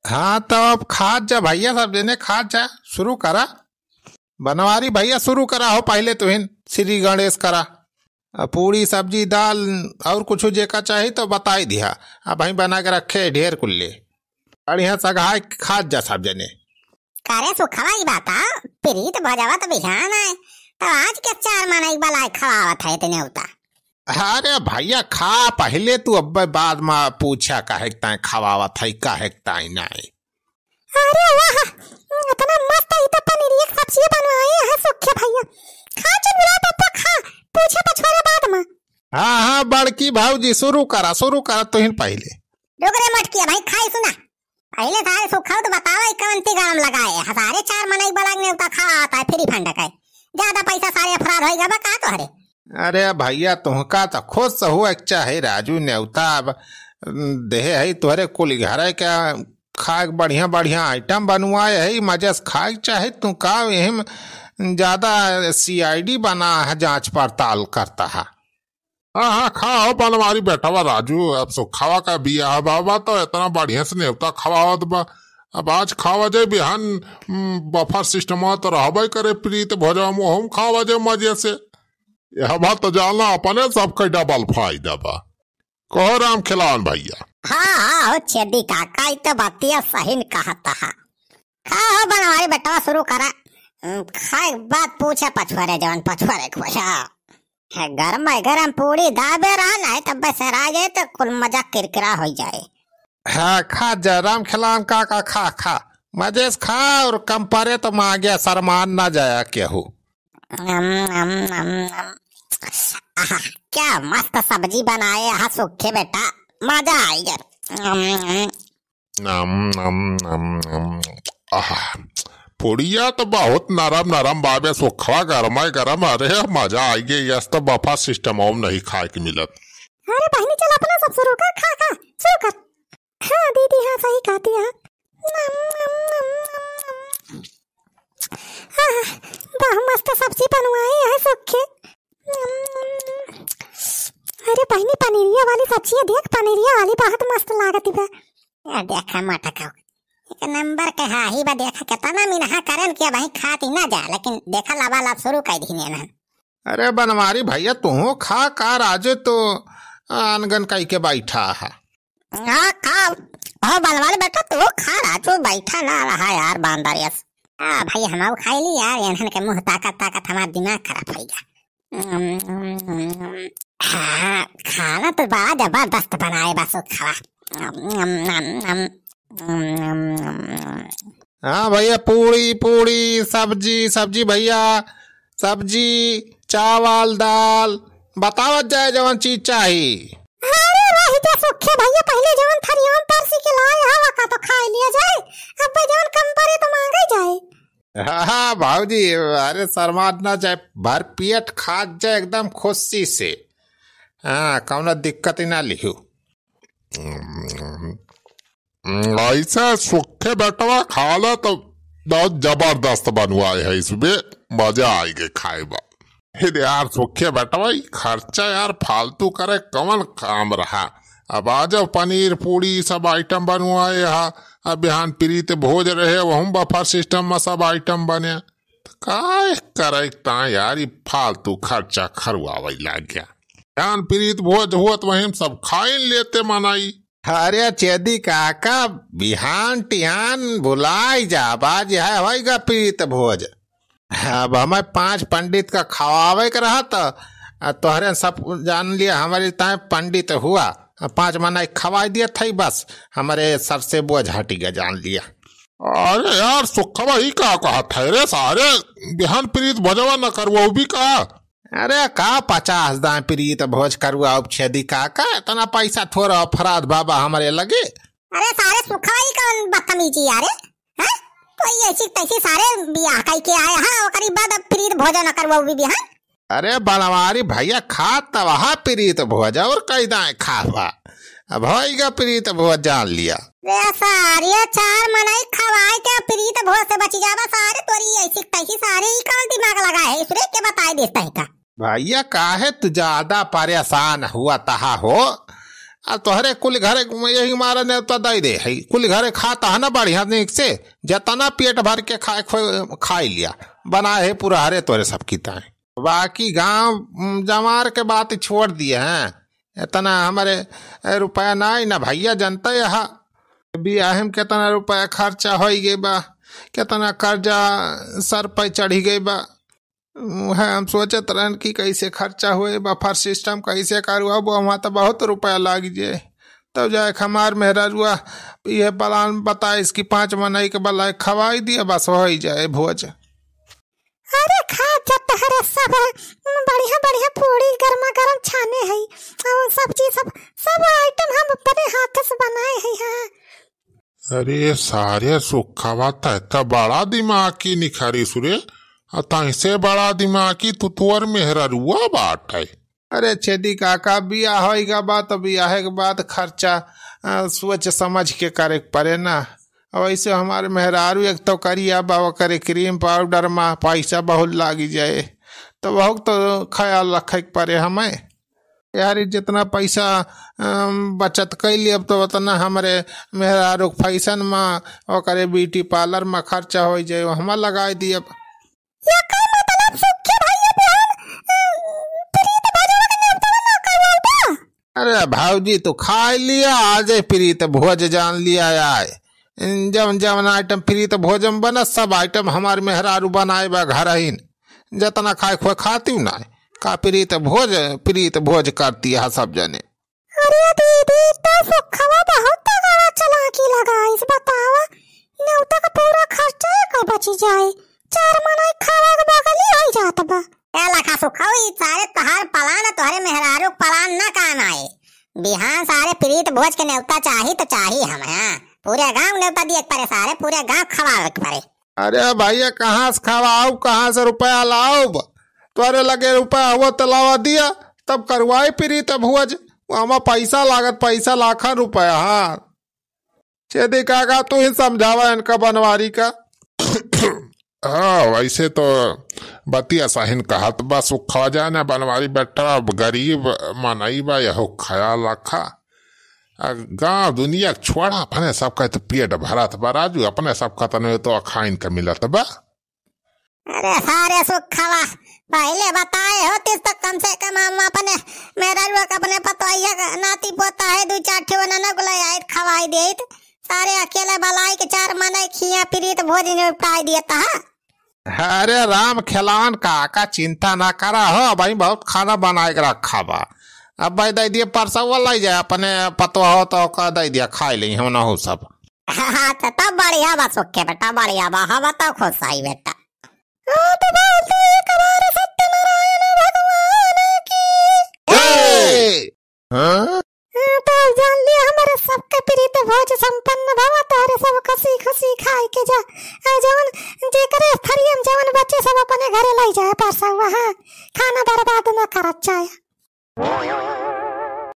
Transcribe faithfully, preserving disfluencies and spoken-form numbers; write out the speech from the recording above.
हाँ, तो अब खात जा भइया, सब जने खात जा, शुरू करा। बनवारी भइया, शुरू करा हो, पहिले तुहिन श्री गणेश करा। अब पूड़ी, सब्जी, दाल और कुछ जेका चाही तो बताई दिहा, अबहीं बना के रखे ढेर कुल्ले। बढ़िया सगहाय खात जा सब जने। करे सुखवा, ई बात आ, प्रीत भोजवा तो बिहान आए, तो आज के चार मनई बलाय खवावत है इतने उता। अरे भइया, खा पहिले तू, अब्बे बाद मा पूछा काहे के ताई खवावत है, काहे के ताई नाई। अरे वाह, इतना मस्त ई तो पनीरिया के सब्जी बनवाए है सुखे भइया। खा चुलबुला पप्पा, खा, पूछे पछोरे बाद मा। हाँ, हाँ, बड़की भौजी, शुरू करा, शुरू करा तुहिन पहिले। रुक रे मोटकिया भाई, खाई सुना। पहिले सारे सुखाओ तो बतावा, ई कवन ती गरम लगाए है? सारे चार मनई बलाग नेवता खवावत है, फ्री फंड का। ज्यादा पैसा सारे अफराध होई गवा का तोहरे? अरे भइया, तुहका तो खुश हुए के चाहे राजू, नेवता अब, उम, देहे है तोहरे कुल घरे के, खाए के बढ़िया बढ़िया आइटम बनवाए है, मजे से खाए के चाहे। तू का एहिम ज्यादा सी आई डी बना है, जांच पड़ताल करता है। हाँ, हाँ, खाओ बनवारी बेटवा राजू, अब सुखवा का बियाह बाबा तो इतना बढ़िया से नेवता खवावत बा। अब आज खावा जाए, बिहान, उम, बफर सिस्टम तो रहबे करे प्रीत भोजवा में, हम खावा जाए मजे से। यह बात तो जानला अपने सबके डबल फायदा बा। कहो राम खिलावन भइया। हाँ, हाँ, हो छेदी काका, ई तो बतिया सही न कहत हा। खाओ बनवारी बेटवा, शुरू करा। उम, खाए के बाद पूछे पछुआरे, जवन पछुआरे के पूछा। है गरम है, गरम पूड़ी दाबे रहा, नहीं तब बस राजे तो कुल मजा किरकिरा हो जाए। हाँ, खा जा राम खिलावन काका, खा, खा। मजे से खा और कम परे तो मांगे, शरमान ना जाया केहू। अम, अम, अम, अम। आहा, क्या मस्त सब्जी बनाए हा सुखे बेटा, मजा आई गया। अम, अम। अम, अम, अम, अम। आहा, पुड़िया तो बहुत नरम नरम बाबे, सुखवा गरमाए गरम। अरे मजा आई गया, यस तो बफा सिस्टम ओम नहीं खाए के मिलत। अरे बहनी चल अपना सब शुरू कर, खा खा शुरू कर। हाँ दीदी, हाँ सही कहती है। नम, नम, नम, नम, नम। आह, बहुत मस्त सब्जी बनवाए है सुखे। नम, नम, नम। अरे बहनी, पनीरिया वाली सब्जी है, देख पनीरिया वाली बहुत मस्त लागत बा। यार देखा मटका, एक नंबर के हाही बा, देखा कितना मिनहा करन के भाई खाती ना जा, लेकिन देखा लबालब शुरू कर दी नेनन। अरे बनवारी भइया, तुहू खा का राजू, तो अनगन कई के बैठा है। हाँ, खा। हो बनवारी बेटा, तू खा राजू, बैठा ना रहा यार बांदर यस। हाँ भाई, हम खाई ली यार, इन्हन के मुंह ताकत ताकत हमार दिमाग खराब हो गया। हाँ, खाना तो बड़ा जबरदस्त बनाए बा सुखवा। हाँ भइया, पूड़ी, पूड़ी, सब्जी, सब्जी भइया, सब्जी, चावल, दाल, बतावत जाए जवन चीज चाही। अरे रही जा सुखे भइया, पहिले जवन थरिया में परसी के लाए हवा का तो खाए लिया जाए, अब जवन कम परे तो मांगे जाए। हाँ, हाँ, भाऊजी, अरे शर्मात ना जाए, भर पेट खात जाए एकदम खुशी से। हाँ, कौनो दिक्कत ही ना लिहू। हम्म, ऐसे सुखे बेटवा खाला तो बहुत जबरदस्त बनवाए है इसमें, मजा आएगे खाए बा। हे यार सुखे बेटवा, ई खर्चा यार फालतू करे कवन काम रहा? अब आज पनीर पूड़ी सब आइटम बनवाए हा, अब बिहान प्रीत भोज रहे, वहूँ बफर सिस्टम में सब आइटम बने। तो काय करे ता यार, ई फालतू खर्चा खरुआवे लाग गया। बिहान प्रीत भोज होत वहीं सब खाइन लेते मनई। अरे चेदी काका, बिहान टिहान भुलाई जा, बाज है होइगा प्रीत भोज। अब हमें पांच पंडित का खवावे के रहा तो, आ, तोहरे सब जान लिया, हमारे ताए पंडित हुआ, आ, पांच मना खवाई दिया था ही बस, हमारे सर से बोझ हटी गया, जान लिया। अरे यार सुखवा, ही का कहा था रे सारे, बिहान प्रीत भोजवा न करवाऊ भी का? अरे का पचास दाएं प्रीत भोज करुआ उपछेदी काका, इतना पैसा थोड़ा अफराध बाबा हमारे लगे। अरे सारे सुखवा, ई कौन बदतमीजी यार? हैं? कोई ऐसी तैसी सारे बियाह कई के आए, हाँ, ओकरी बाद अब प्रीत भोजन करवाऊ भी बिहान। अरे बनवारी भइया, खा तब हा प्रीत भोज और कई दाएं खावा। अब होइगा प्रीत भोज, जान लिया। रे सारे, चार मनई खवाए के प्रीत भोज से बची जाबा सारे, तोरी ऐसी तैसी सारे, ई कौन दिमाग लगा है, इसरे के बताए देता है का? भइया, काहे तू ज्यादा परेशान हुआ तहा हो? अब तोहरे कुल घरे यही मारा नेवता दइ दे है, कुल घरे खाता है ना बढ़िया नीक से, जतना पेट भर के खाए खो-, खाइ लिया, बनाए है पूरा हरे तोहरे सब की ताए। बाकी गाँव, उम, जमार के बात छोड़ दिए हैं, इतना हमरे, ए, रुपया नाई ना भइया, जनता यहा बियाहे में कितना रुपया खर्चा होइ गए बा, कितना कर्जा सर पे चढ़ी गए बा। उहे हम सोचत रहन कि कैसे खर्चा होए बा, first system कैसे करवाबो, वहाँ तो बहुत रुपया लाग जाए। तब जाए हमार मेहरारुआ ये plan बताइस कि पाँच मनई के बलाए खवाई दिया, बस होइ जाए भोज। अरे खा जा तहरे सब बढ़िया बढ़िया पूड़ी गरमा गरम छाने है और सब्जी सब, सब item हम अपने हाथ से बनाए है। हाँ। अरे सारे सुखवा, तै त बड़ा दिमागी निखरिस रे। आ तैसे बड़ा दिमागी तू तोर मेहररुआ बाटै। अरे छेदी काका, बियाह होइगा बा त बियाहे के बाद खर्चा, अ, सोच समझ के करे के परे ना। अब ऐसे हमार मेहरारू एक तो करिया बा, ओकरे cream powder मा पैसा बहुत लागि जाए, तो बहुत तो ख्याल रखे के परे हमें। यार, ई जितना पैसा, अम, बचत कैली, अब तो उतना हमरे मेहरारू के fashion मा, ओकरे beauty parlour मा खर्चा होइ जाए, हमा लगाइ दियब। एकर मतलब सुखी भइया बिहान, अम, प्रीत भजवा के नेवतवा ना करवाउबा? अरे भौजी, तू खाइ लिया, आजे प्रीत भोज जान लिया आए। जवन जवन item प्रीत भोज मा बनत, सब item हमार मेहरारू बनाए बा घरहिन। जतना खाए खोए खातिउ नाय। का प्रीत भोज, प्रीत भोज करती है सब जने। अरे दीदी, तो सुखवा बहुत तगड़ा चालाकी लगाइस, बतावा। नेवता का पूरा खर्चा एकर बची जाए। चार मनई खावा के बगली होइ जात बा। ए लखा सुखवा, ई सारे तोहार plan, तोहरे मेहरारू के plan ना काम आए। बिहान सारे प्रीत भोज के नेवता चाही तो चाही हम, हाँ। पूरे गाँव नेवता दिए के परे सारे, पूरे गाँव खवावे के परे। अरे भइया, कहाँ से खवाउब, कहाँ से रुपया लाउब? तोरे लगे रुपया हुआ त लावा दिया, तब करवाई प्रीत भोज। हमा पैसा लागत, पैसा लाखन रुपया, हाँ। छेदी काका, तू ही समझावा इनका बनवारी का। हाँ, वैसे तो बतिया सहिन कहत बा, सुखवा जाने बनवारी बेटा, अब गरीब मनई बा, यहो ख्याल रखा। आ गाँव दुनिया के छोड़ा, अपने सबका तो पेट भरत बा राजू, अपने सबका तने तो खाइन के मिलत बा। अरे सारे सुखवा, पहिले बताए होतिस तो कम से कम हम अपने मेहररुआ के, अपने पतोहिया के, नाती पोता है, दुइ चार ठे ओनन को लइ आइत, खवाइ देइत। सारे अकेले बलाइ के चार मनई खिया प्रीत भोज निपटाइ दियत। अरे राम खेलावन काका, चिंता ना करा हो, अबहीं बहुत खाना बनाए के रखा बा। अब भाई दइ दिया परसवा लइ जाए, अपने पतोह हो तो ओका दइ दिया, खाइ लेई हम ना हो सब। हाँ, तो तब बढ़िया बा सुखे बेटा, बढ़िया बा, हम तो खुश हई बेटा। ओ तो बोल दे एक बार सत्यनारायण भगवान की। जय। हाँ? हाँ, तो जान लिया, हमरे सबके प्रीत भोज संपन्न भवा, तोहरे सब खुशी खुशी खाए के जा। आ जवन जेकरे थरियम जवन बचे, सब अपने घरे लइ जाए परसवा, हाँ, खाना बर्बाद न करत जाए।